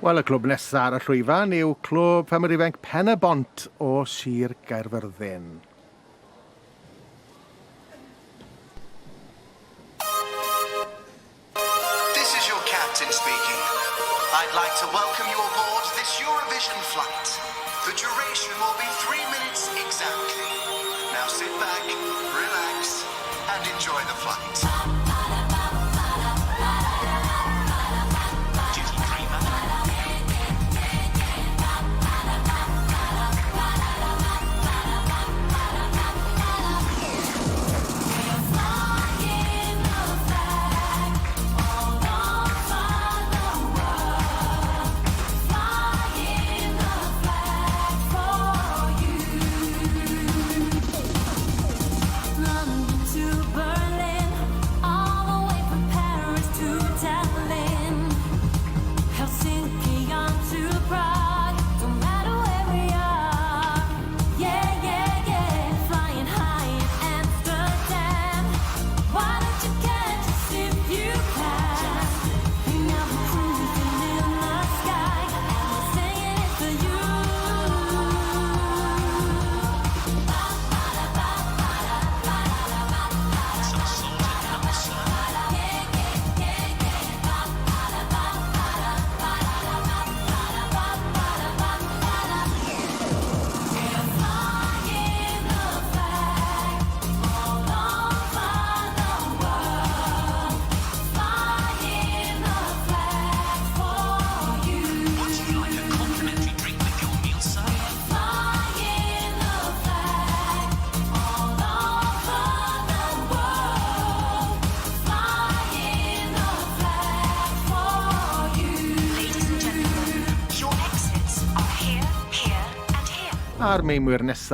Wel, y clwb nesaf ar y llwyfan yw Clwb Ffermwyr Ifanc Pen-y-bont o Sir Gaerfyrddin. This is your captain speaking. I'd like to welcome you aboard this Eurovision flight. The duration will be 3 minutes exactly. Now sit back, relax, and enjoy the flight. Duty dreamer. London to Berlin, all the way from Paris to Tallinn, Helsinki on to Prague. Don't matter where we are. Yeah, yeah, yeah. Flying high in Amsterdam. Why don't you catch us if you can? Now we're cruising in the sky, and we're singing it for you. Some salted nuts, sir. Flying the flag all over the world. Flying the flag for you. Would you like a complimentary drink with your meal, sir? Flying the flag all over the world. Flying the flag for you. Ladies and gentlemen, your exits are here, here, and here. A'r meimwyr nesaf.